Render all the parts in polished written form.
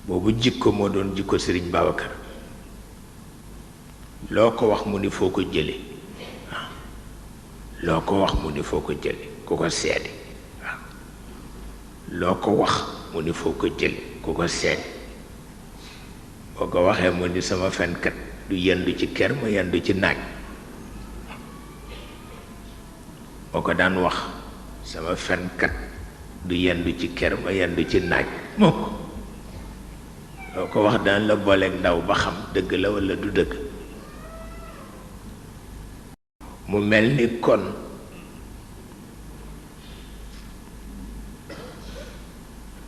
boobu jikko moo doon jikko Sëriñ Babacar loo ko wax mu ni foo ko jële waaw loo ko wax mu ni foo ko jële ku ko seede waaw loo ko wax mu ni foo ko jële ku ko seede boo ko waxee mu ni sama fenkat du yendu ci kër ma yendu ci naaj boo ko daan wax sama fenkat du yendu ci kër ma yendu ci naaj moo ko loo ko wax daan la booleeg ndaw ba xam dëgg la walla du dëgg mu mel ni kon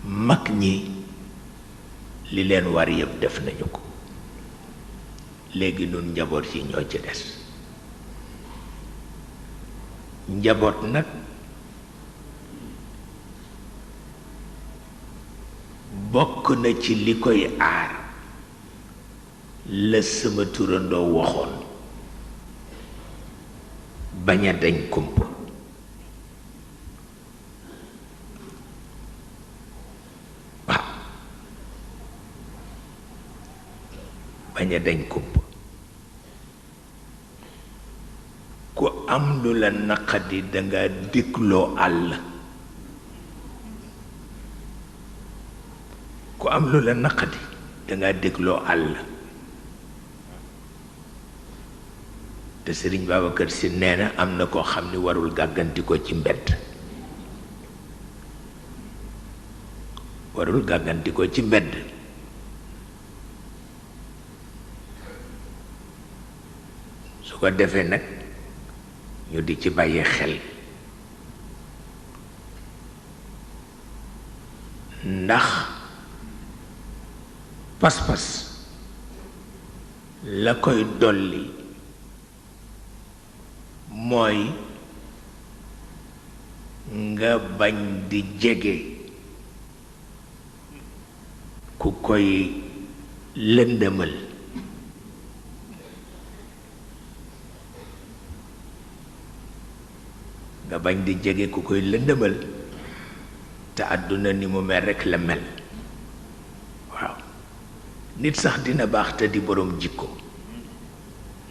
mag ñi li leen war yëpp def nañu ko léegi nun njaboot yi ñoo ci des njaboot nag bokk na ci li koy aar la sama turandoo waxoon bañ a dañ kumpa waaw bañ a dañ kumpa ku am lu la naqadi danga digloo àll ku am lu la naqadi danga dégloo àll te Sëriñ Babacar Si nee na am na koo xam ni warul gàgganti ko ci mbedd warul gàgganti ko ci mbedd su ko defee nag ñu di ci bàyyi xel ndax pas-pas la koy dolli mooy nga bañ di jege ku koy lëndëmal nga bañ di jege ku koy lëndëmal te àdduna ni mu mel rekk la mel waaw nit sax dina baax te di boroom jikko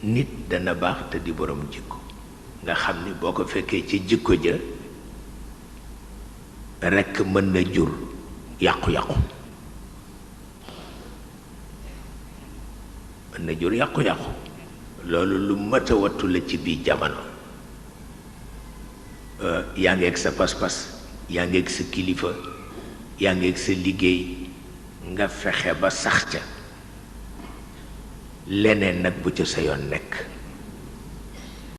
nit dana baax te di boroom jikko nga xam ni boo ko fekkee ci jikko ja rekk mën na jur yàqu-yàqu mën na jur yàqu-yàqu loolu lu mat a wattu la ci biir jamono yaa ngi ak sa pas-pas yaa ngi ak sa kilifa yaa ngi ak sa liggéey nga fexe ba sax ca leneen nag bu ca sa yoon nekk